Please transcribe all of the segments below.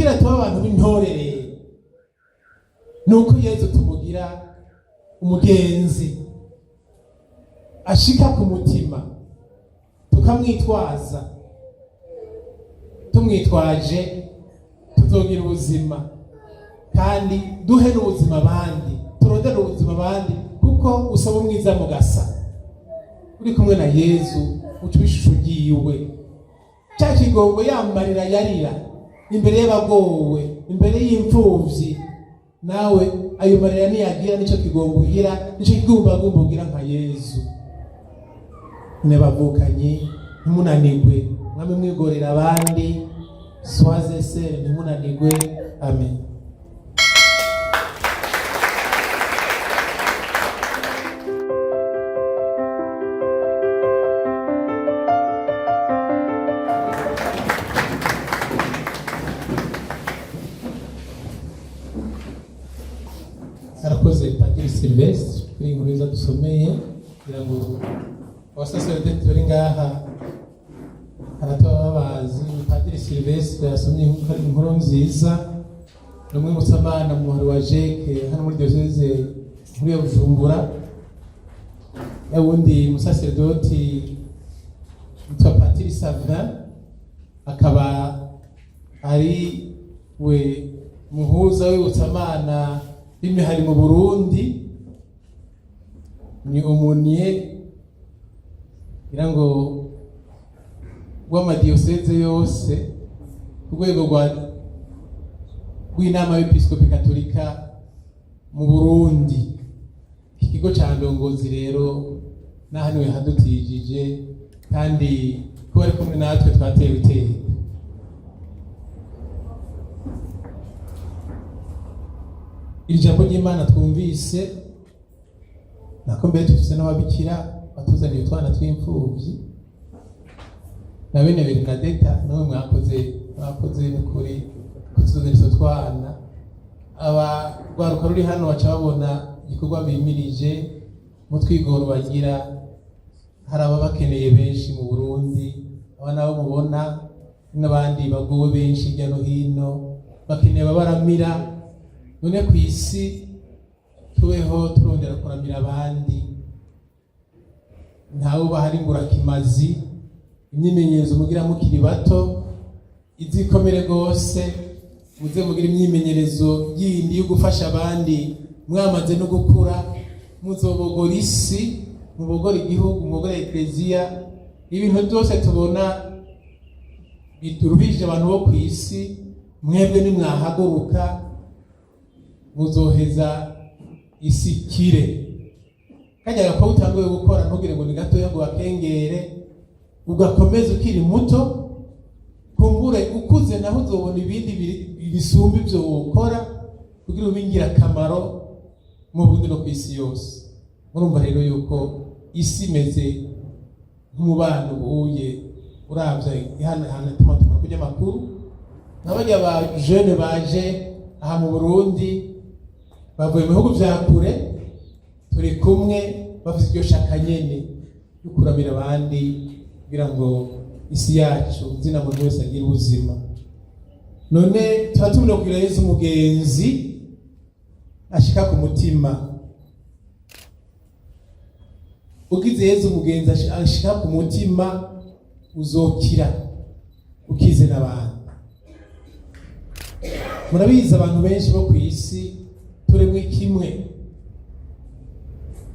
Kugira tube abantu b'intore rero, ni uko Yezu tumugira umugenzi ashika ku mutima, tukamwitwaza. Tumwitwaje tuzogira ubuzima, kandi duhe n'ubuzima abandi, turondere ubuzima abandi, kuko usaba umwiza mugasa. Uri kumwe na Yezu uca ishusho ryiwe, cya kigongo yambarira yarira imbere y'abagowe, imbere y'imfuvyi. Nawe ayo marira niyagira, nicyo kigongo ugira, nicyo kigumbagumba ugira nka Yezu. Nabavukanye, ntimunanigwe, mwame mwigorera abandi. Soyez sere, ntimunanigwe. Amen. Arakoze Padiri Sylvestre kuri iyi nkuru nziza dusomeye. Kugira ngo abasaseredoti bari ngaha haratoba babazi, Padiri Sylvestre yasomye inkuru nziza, ni umwibutsamana mu muhari wa Jeke hano muri diyoseze nkuru ya Bujumbura. Wundi musaseredoti yitwa Padiri Savin, akaba ari we muhuza w'ibutsamana b'imihari mu Burundi, ni umuniye ngira ngo w'amadiyoseze yose ku rwego rw'inama y'episkopi katolika mu Burundi. Iki kigo ca ndongozi rero naho niwe hadutijije, kandi kuba ari kumwe natwe twatewe iteka. Iri jambo ry'Imana twumvise, nako mbere tufise n'ababikira batuzaniye utwana tw'imfuvyi na bene Bernadetta. Nawe mwakoze, mwakoze n'ukuri kutuzanira utwo twana. Abarwaruka ruri hano baca babona igikorwa bimirije mu twigoro bagira. Hari ababakeneye benshi mu Burundi, aba nabo mubona n'abandi bagowe benshi hirya no hino bakeneye ababaramira. None ku isi tubeho turondera kuramira abandi, ntawe uba hari ngurakimazi. Imyimenyerezo mugira mukiri bato izikomere rwose, muze mugira imyimenyerezo yindi yo gufasha abandi mwamaze no gukura. Muzobogora isi, mubogora igihugu, mubogora ekleziya. Ibintu byose tubona bituruhije abantu bo ku isi, mwebwe nimwahaguruka muzoheza isi kire. Kajya gakora utanguye gukora, ntugire ngo ni gatoya ngo bakengere, ugakomeza ukiri muto. Kumbure ukuze naho uzobona ibindi bisumba ibyo wokora kugira ube ingirakamaro mu Burundi no ku isi yose. Murumva rero yuko isi imeze nk'umubano ubuye uravye ihanahana itumatumana ry'amakuru, nka barya ba jeune baje aha mu Burundi bavuye mu bihugu vya kure, turi kumwe, bafite iryo shaka nyene ryo kuramira abandi kugira ngo isi yacu zina muntu wese agire ubuzima. None tuba tumenya kugira Yezu umugenzi ashika ku mutima. Ugize Yezu umugenzi ashika ku mutima, uzokira ukize n'abantu. Murabizi, abantu benshi bo ku isi turemwe kimwe,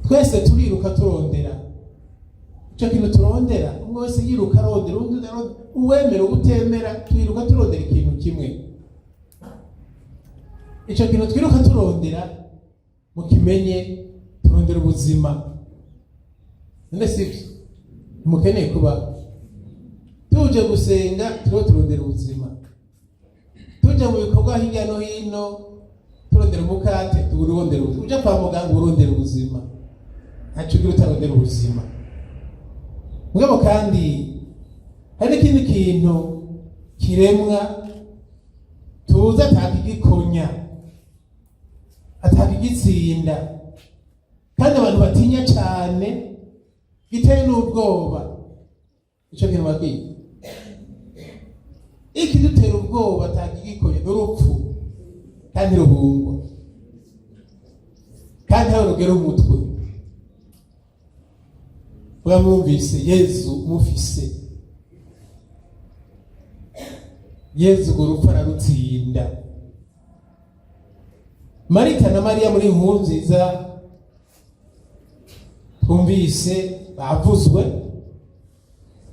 twese turiruka turondera icyo kintu turondera. Umwe wese yiruka arondera, undi arondera, uwemera utemera, twiruka turondera ikintu kimwe. Icyo kintu twiruka turondera mukimenye, turondera ubuzima. None sibyo ntimukeneye kuba tuje gusenga? Turiho turondera ubuzima, tujya mu bikorwa hirya no hino turondera umukate, turondera ubuzima. Ujya kwa muganga urondera ubuzima, ntacyo ugira utarondera ubuzima. Mugabo kandi hari n'ikindi kintu kiremwa tuzi atakigikonya, atakigitsinda, kandi abantu batinya cyane, giteye n'ubwoba. Icyo kintu bakwiye ikidutera ubwoba atakigikonya ni urupfu. Kandi ruhungwa, kandi aho rugera umutwe mwumvise Yezu mufise Yezu urwo rupfu ararutsinda. Marita na Mariya muri inkuru nziza twumvise bavuzwe,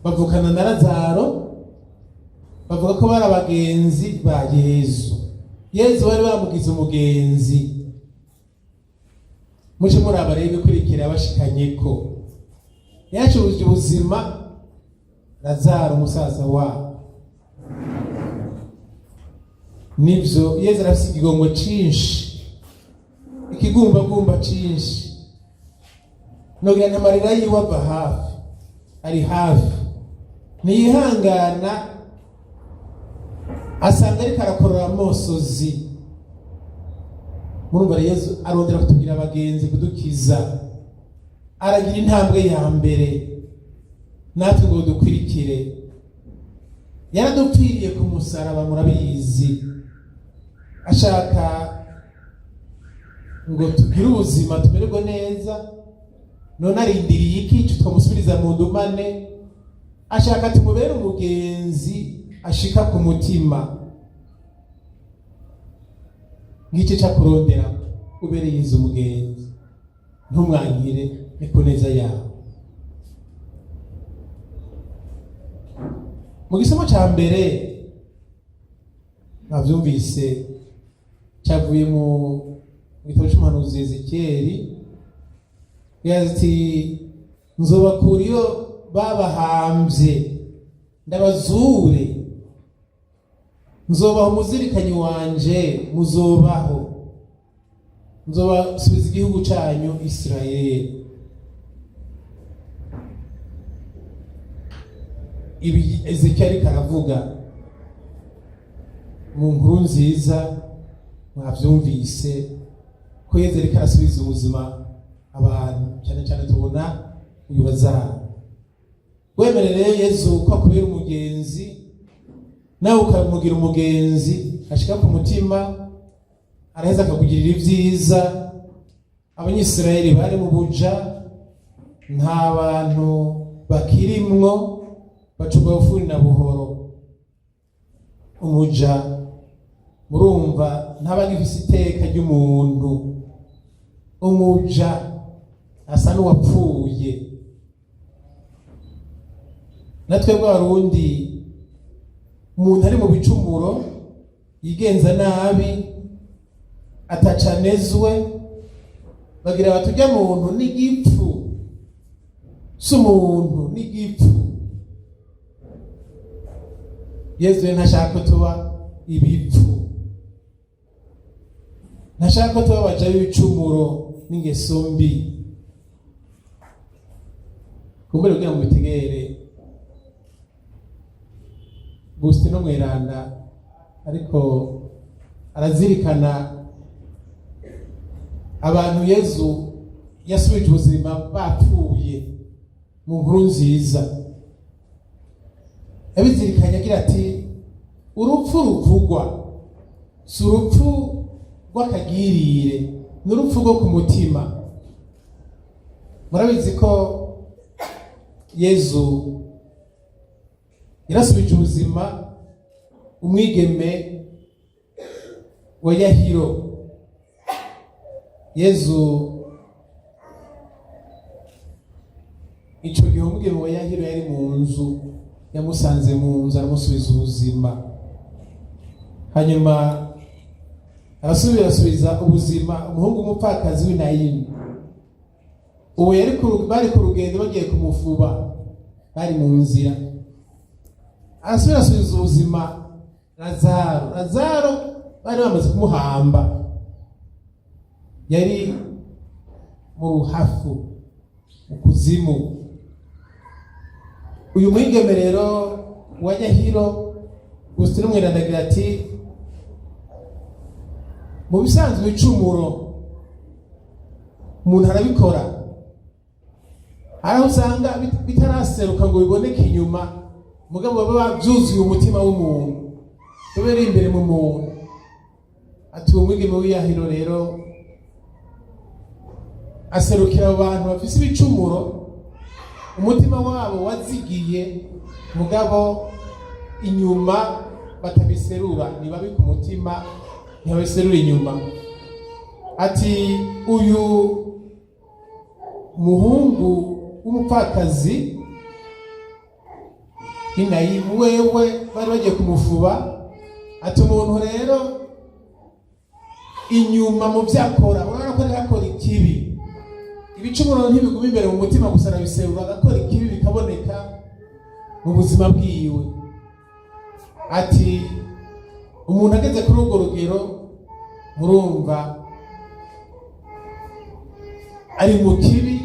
bavukana na Lazaro, bavuga ko bari abagenzi ba Yezu. Yezu bari bamugize umugenzi. Muce muraba rero ibikurikira bashikanyeko. Yacuruje ubuzima Lazaro umusaza wabo. Nivyo, Yezu arafise ikigongo cinshi, ikigumbagumba cinshi. Nogira nti amarira yiwe ava hafi, ari hafi, ntiyihangana, asanga ariko arakorora amosozi. Murumva rero Yezu arondera kutugira abagenzi, kudukiza, aragira intambwe ya mbere natwe ngo dukwirikire. Yaradupfiriye ku musaraba, murabizi, ashaka ngo tugire ubuzima, tumererwe neza. None arindiriye iki twamusubiriza mu ndumane? Ashaka tumubere umugenzi ashika ku mutima. Ngiki cakurondera, ubereye Yezu umugenzi, ntumwangire, ni ku neza yawe. Mu gisomo ca mbere mwavyumvise, cavuye mu gitabo c'umuhanuzi Ezekiyeli, yagize ati nzobakura iyo babahambye ndabazure, nzobaha umuzirikanyi wanje muzobaho, nzobasubiza igihugu canyu Isirayeli. Ibi Ezekiyeli ariko aravuga mu nkuru nziza mwavyumvise ko Yezu ariko arasubiza ubuzima abantu, cyane cyane tubona uyu Lazaro. Wemerere Yezu ko akubera umugenzi, nawe ukamugira umugenzi ashika ku mutima, araheza akakugirira ibyiza. Abanyisirayeli bari mu buja, nta bantu bakirimwo, bacurwa bufuni na buhoro. Umuja murumva ntaba agifise iteka ry'umuntu, umuja asa n'uwapfuye. Natwe bw'Abarundi, umuntu ari mu bicumuro, yigenza nabi, atacanezwe, bagira bati urya muntu n'igipfu, si umuntu n'igipfu. Yezu rero ntashaka ko tuba ibipfu, ntashaka ko tuba abaja b'ibicumuro n'ingeso mbi. Kumbure kugira ngo bitegere Gustino Mweranda, ariko arazirikana abantu Yezu yasubije ubuzima bapfuye mu nkuru nziza. Yabizirikanye agira ati urupfu ruvugwa si urupfu rw'akagirire, ni urupfu rwo ku mutima. Murabizi ko Yezu yarasubije ubuzima umwigeme wa Yahiro. Yezu ico gihe umwigeme wa Yahiro yari mu nzu, yamusanze mu nzu aramusubiza ubuzima. Hanyuma arasubira asubiza ubuzima umuhungu w'umupfakazi w'i Nayini. Uwo bari ku rugendo bagiye kumufuba, bari mu nzira. Arasubira asubiza ubuzima Lazaro. Lazaro bari bamaze kumuhamba, yari mu ruhafu, mu kuzimu. Uyu mwigeme rero wa Yahiro, Gustino Mweranda agira ati mu bisanzwe ibicumuro umuntu arabikora, hari aho usanga bitaraseruka ngo biboneke inyuma, mugabo baba babyuzuye umutima w'umuntu, biba biri imbere mu muntu. Ati uwo mwigeme w'Iyahiro rero aserukira abo bantu bafise ibicumuro, umutima wabo wazigiye, mugabo inyuma batabiserura. Ni babi ku mutima, ntibabiserura inyuma. Ati uyu muhungu w'umupfakazi ni wewe bari bagiye kumufuba. Ati umuntu rero inyuma mu byo akora urabona ko ariko akora ikibi. Ibicumuro ntibiguma imbere mu mutima gusa, arabiserura, agakora ikibi bikaboneka mu buzima bwiwe. Ati umuntu ageze kuri urwo rugero, murumva ari mu kibi,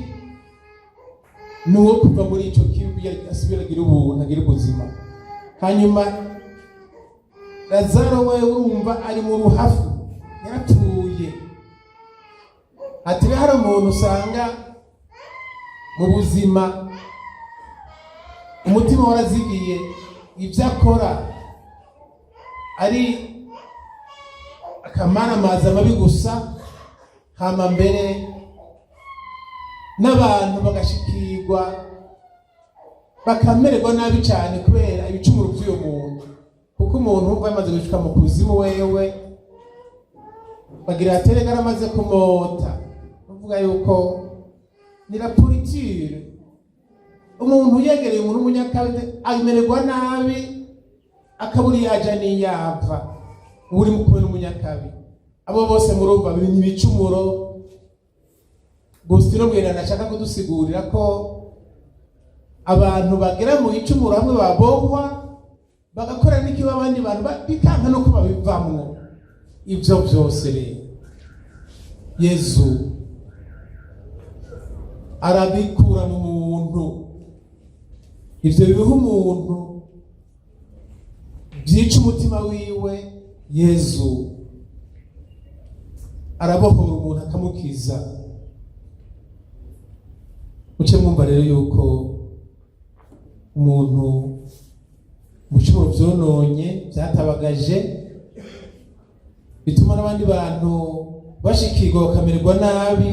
ni uwo kuva muri ico kibi kugira asubire agire ubuntu, agire ubuzima. Hanyuma Lazaro we urumva ari mu ruhafu, yarapfuye. Ati rero hari umuntu usanga mu buzima umutima warazigiye, ibyo akora ari akamaramaza mabi gusa, hama mbere n'abantu bagashikirwa bakamererwa nabi cyane kubera ibicumuro by'uyo muntu, kuko umuntu wumva yamaze gushika mu kuzimu wewe bagira aterega aramaze kumota. Uvuga yuko ni la pourriture. Umuntu yegereye umuntu w'umunyakabi amererwa nabi, akabura iyo aja n'iyo ava. Uri kumwe n'umunyakabi, abo bose murumva biri ibicumuro. Gustino Mweranda ashaka kudusigurira ko abantu bagera mu icumuro hamwe babohwa, bagakora n'ikiba abandi bantu bikanka no ko babivamwo. Ibyo byose rero Yezu arabikura mu muntu. Ibyo biha umuntu byica umutima wiwe, Yezu arabohora umuntu akamukiza. Muce mwumva rero yuko umuntu ibicumuro vyononye, vyatabagaje, bituma n'abandi bantu bashikirwa bakamererwa nabi,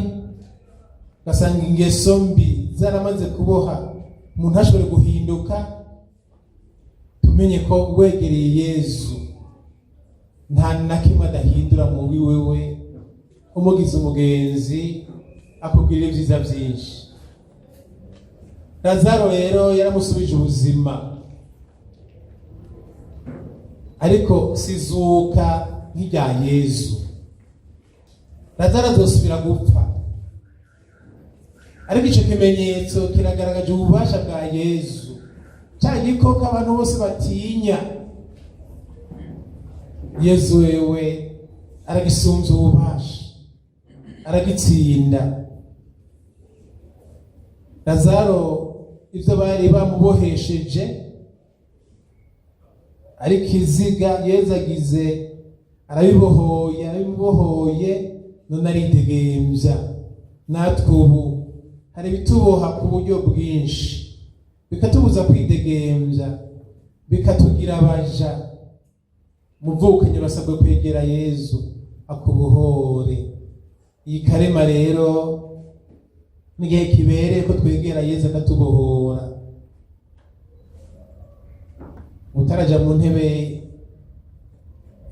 ugasanga ingeso mbi zaramaze kuboha umuntu ntashobore guhinduka. Tumenye ko wegereye Yezu nta na kimwe adahindura muri wewe. Umugize umugenzi akubwirira ibyiza byinshi. Lazaro rero yaramusubije ubuzima, ariko sizuka nk'irya Yezu. Lazaro azosubira gupfa, ariko icyo kimenyetso kiragaragaje ububasha bwa Yezu. Cya gikoko abantu bose batinya, Yezu wewe aragisumvya ububasha, aragitsinda. Lazaro ibyo bari bamubohesheje ariko iziga, Yezu agize arabibohoye, arabibohoye, none aridegemvya. Natwe ubu hari ibituboha ku buryo bwinshi, bikatubuza kwidegemvya, bikatugira abaja. Muvukanyi, urasabwe kwegera Yezu akubohore. Iyi karema rero n'igihe kibereye ko twegera Yezu akatubohora. Utaraja mu ntebe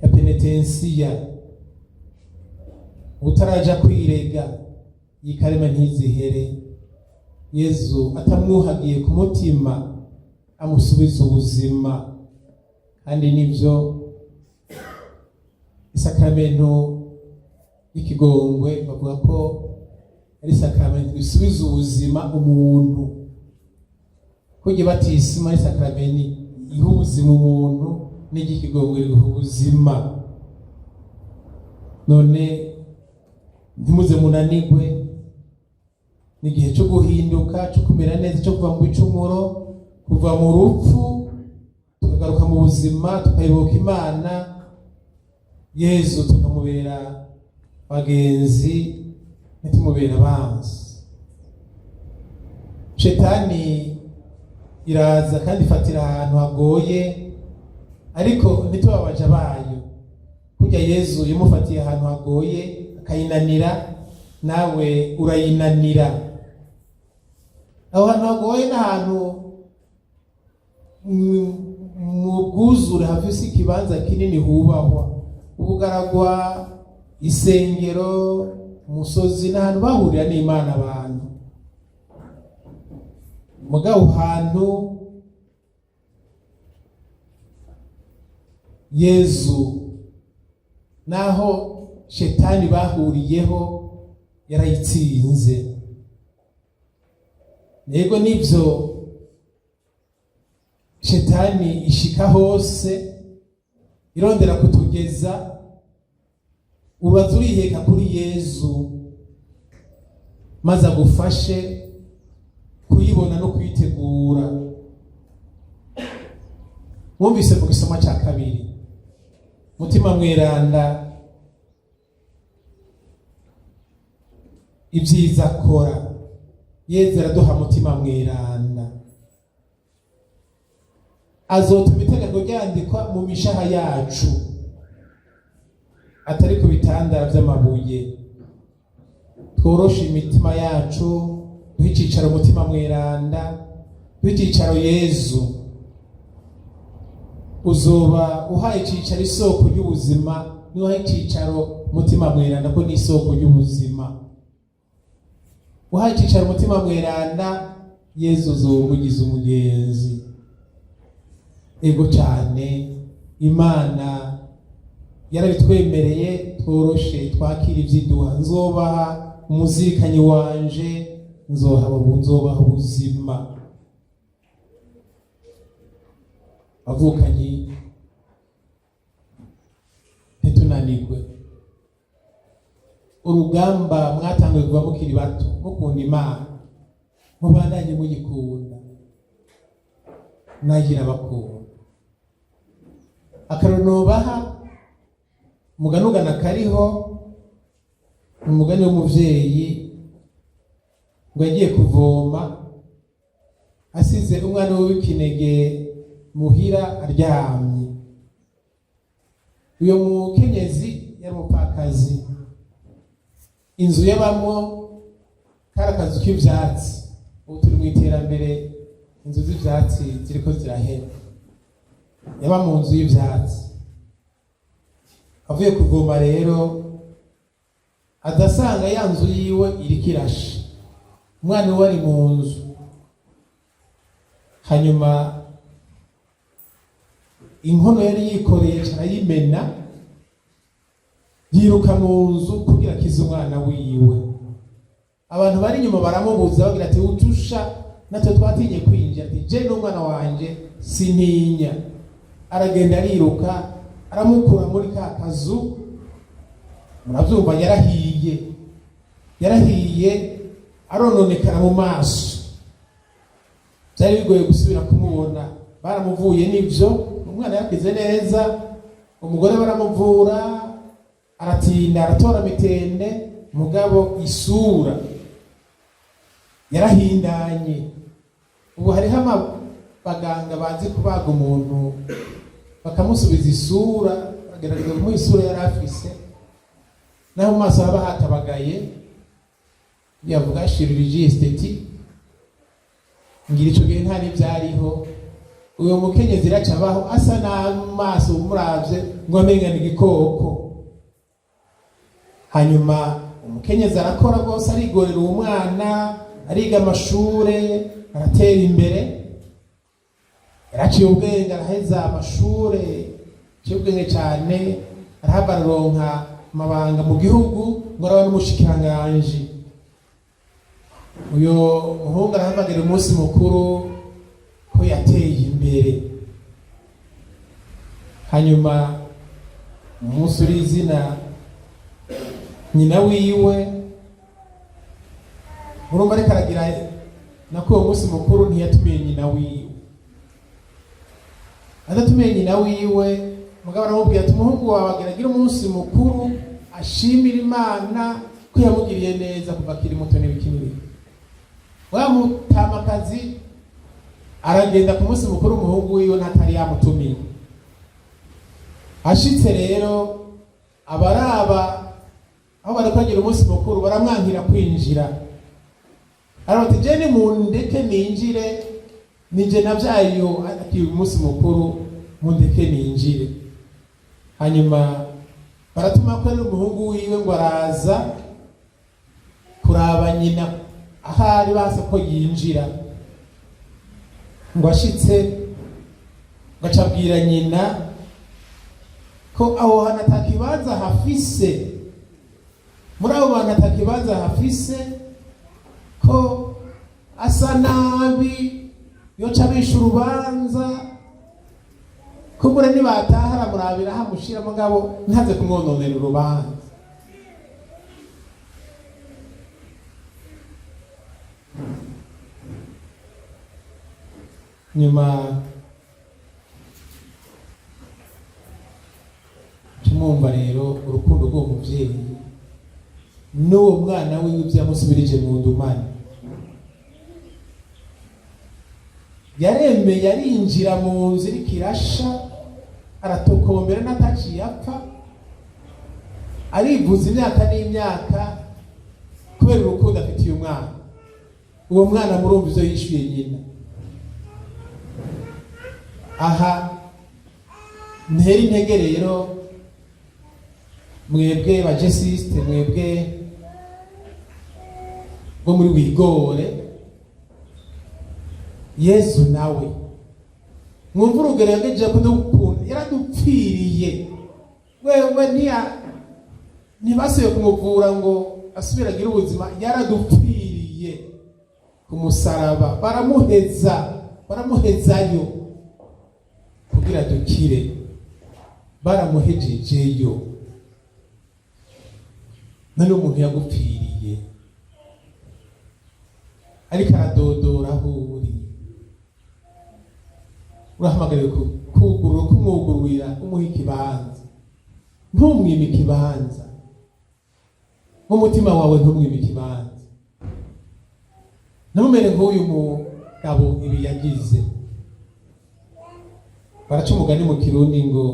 ya penetensiya, utaraja kwirega, iyi karema ntizihere Yezu atamwuhagiye ku mutima amusubiza ubuzima. Kandi nibyo, isakramento y'ikigongwe bavuga ko ari isakramento isubiza ubuzima umuntu. Kurya batisima ari isakramento iha ubuzima umuntu, n'iry'ikigongwe riha ubuzima. None ntimuze munanigwe, ni igihe cyo guhinduka, cyo kumera neza, cyo kuva mu bicumuro, kuva mu rupfu tukagaruka mu buzima, tukayoboka Imana. Yezu tukamubera bagenzi, ntitumubera abanzi. Shetani iraza kandi ifatira ahantu hagoye, ariko ntitubabaje abayo. Kurya Burya Yezu yamufatiye ahantu hagoye akayinanira, nawe urayinanira. Aho hantu hagoye n'ahantu mu bwuzure hafise ikibanza kinini hubahwa, ubugaragwa, isengero, umusozi, n'ahantu bahurira n'Imana abantu. Mugabo hantu Yezu naho shetani bahuriyeho yarayitsinze. Yego nivyo, shetani ishika hose irondera kutugeza, ubaza uriheka kuri Yezu maze agufashe kuyibona no kuyitegura. Mwumvise mu gisoma cya kabiri Mutima Mweranda ibyiza akora. Yezu araduha Mutima Mweranda, azotuma itegeko ryandikwa mu mishaha yacu, atari ku bitanda by'amabuye. Tworoshe imitima yacu, duhe icyicaro Umutima Mweranda, duhe icyicaro Yezu. Uzoba uhaye icyicaro isoko ry'ubuzima, niba icyicaro Mutima Mweranda, ko ni isoko ry'ubuzima. Uhaye icyicaro Umutima Mweranda, Yezu uzoba umugize umugenzi. Ego cyane, Imana yarabitwemereye, tworoshe twakira ibyiduha. Nzobaha umuzirikanyi wanje, nzobaha ubuzima. Avukanyi, ntitunanirwe urugamba mwatanguye kuva mukiri bato, mukunda Imana, mubandanye muyikunda, nayo irabakunda. Akarorero nobaha, umugani ugana kariho, ni umugani w'umuvyeyi ngo yagiye kuvoma asize umwana we w'ikinege muhira aryamye. Uyo mukenyezi yari umupfakazi, inzu yabamwo kari akazu k'ivyatsi. Ubu turi mu iterambere, inzu z'ivyatsi ziriko zirahera. Yaba mu nzu y'ivyatsi. Avuye kuvoma rero, adasanga ya nzu yiwe iriko irasha, umwana we ari mu nzu. Hanyuma inkono yari yikoreye arayimena, yiruka mu nzu kugira akize umwana wiwe. Abantu bari inyuma baramubuza, bagira ati utusha natwe twatinye kwinjira. Ati je n'umwana wanje sintinya. Aragenda ariruka, aramukura muri ka kazu. Murabyumva, yarahiye, yarahiye, arononekara mu maso, byari bigoye gusubira kumubona. Baramuvuye n'ibyo, umwana yakize neza, umugore baramuvura, aratinda aratora mitende, mugabo isura yarahindanye. Ubu hariho abaganga bazi kubaga umuntu bakamusubiza isura, bagerageza kumuha isura yari afise, naho mu maso haba hatabagaye. Yavuga chirurgie esthétique, ngira ico gihe nta n'ivyariho. Uyo mukenyezi iraca abaho asa n'amaso, umuravye ngo amenga ni igikoko. Hanyuma umukenyezi arakora rwose, arigorera uwo mwana, ariga amashure, aratera imbere, yaraciye ubwenge, araheza amashure, aciye ubwenge cyane, arahava araronka amabanga mu gihugu, ngo araba n'umushikiranganji. Uyo muhungu arahavagira umunsi mukuru ko yateye imbere. Hanyuma umunsi uri izina, nyina wiwe murumva ariko aragira nako uwo munsi mukuru ntiyatumiye nyina wiwe. Adatumiye nyina wiwe, mugabo aramubwira ati umuhungu wawe agira agire umunsi mukuru ashimira Imana ko yamugiriye neza kuva akiri muto n'ibiki n'ibiki. Wa mutamakazi aragenda ku munsi mukuru, umuhungu wiwe ntatari yamutumiye. Ashitse rero Abaraba aho bariko bagira umunsi mukuru baramwankira kwinjira. Aravuga ati: "Je nimundeke ninjire, nije navyaye uyu ati uyu munsi mukuru, mundeke ninjire." Hanyuma baratuma ko ari umuhungu wiwe ngo araza kuraba nyina ahari base ko yinjira. Ngo ashitse, ngo aca abwira nyina ko aho hantu atakibanza hafise, muri abo bantu atakibanza hafise, ko asa nabi, yoca abisha urubanza, kumbure nibataha aramurabira hamushira, mugabo ntaze kumwononera urubanza. Nyuma tumwumva rero urukundo rw'uwo muvyeyi n'uwo mwana wiwe vyamusubirije mu ndumane. Yaremeye arinjira mu nzu iriko irasha, aratokombera n'ataciye apfa, arivuza imyaka n'imyaka kubera urukundo afitiye umwana. Uwo mwana murumva ivyo yishuye nyina. Aha ntera intege rero mwebwe bajesiste, mwebwe bo muri wigore Yezu, nawe mwumva urugero yagejeje kudukunda, yaradupfiriye wewe, ntibasubiye kumuvura ngo asubire agire ubuzima, yaradupfiriye ku musaraba, baramuheza, baramuhezayo kugira dukire, baramuhejejeyo. None umuntu yagupfiriye ariko aradodora aho uri, urahamagariwe kugurura, kumwugururira, umuha ikibanza. Ntumwime ikibanza mu mutima wawe, ntumwime ikibanza, ntumere nk'uyu mugabo ibi yagize. Baraca umugani mu Kirundi ngo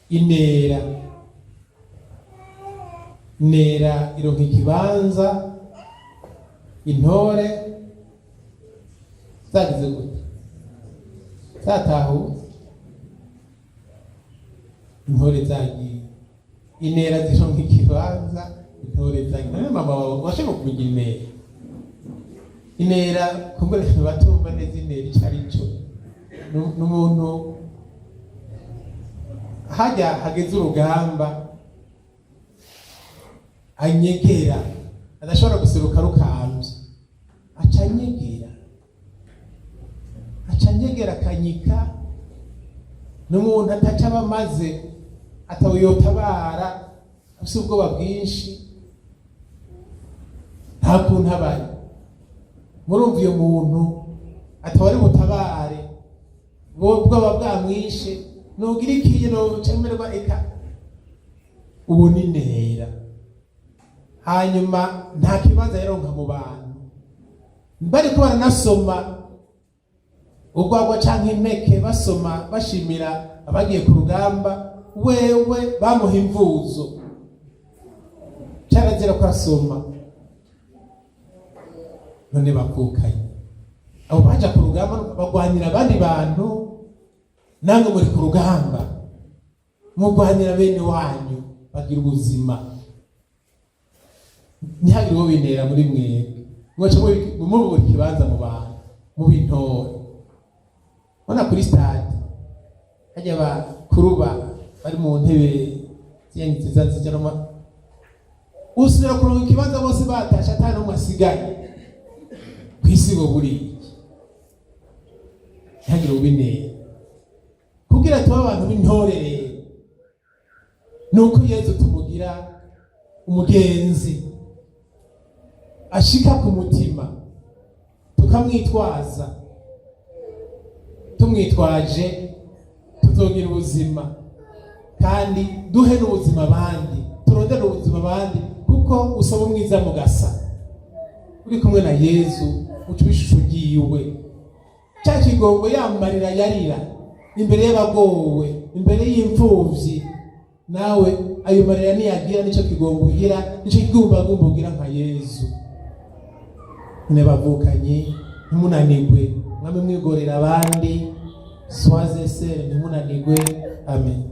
inera inera ironka ikibanza intore zagize gute, zatahutse. Intore zagiye, inera zironka ikibanza intore zagiye. None mama wawe washobora kumenya inera? Inera kumbure batumva neza inera icyo ari cyo. Ni umuntu hajya hageze urugamba anyegera, adashobora guseruka rukambye, aca anyegera, aca anyegera akanyika. Ni umuntu ataca aba amaze atawiyotabara, afise ubwoba bwinshi, nta kuntu abaye. Murumva iyo muntu ataba ari butabare, bwoba bwamwishe, nugira ikiye nocemerwa eka ubu ni nera. Hanyuma nta kibanza yaronka mu bantu, bariko baranasoma urwagwa canke impeke, basoma bashimira abagiye ku rugamba, wewe bamuha imvuzo, carazira ko asoma. None bavukanye, abo baja ku rugamba bagwanira abandi bantu, namwe muri ku rugamba mugwanira bene wanyu bagira ubuzima. Ntihagire uwo binera muri mwebwe, mwaca mubura ikibanza mu bantu, mu bintore. Ubona kuri stade hajya abakuru bari mu ntebe ziriya nziza zijyanwa, usubira kuronka ikibanza bose batashe, ata n'umwe asigaye ku isi. Bo buriya ntihagire ubinera. Kugira tube abantu b'intore rero, ni uko Yezu tumugira umugenzi ashika ku mutima, tukamwitwaza. Tumwitwaje tuzogira ubuzima, kandi duhe n'ubuzima abandi, turondere ubuzima abandi, kuko usaba umwiza mugasa. Uri kumwe na Yezu uca ishusho ryiwe, cya kigongo yambarira yarira imbere y'abagowe, imbere y'imfuvyi. Nawe ayo marira niyagira, nico kigongo ugira, nico kigumbagumba ugira nka Yezu. None bavukanye, ntimunanigwe, mwame mwigorera abandi. Sois sere, ntimunanigwe. Amen.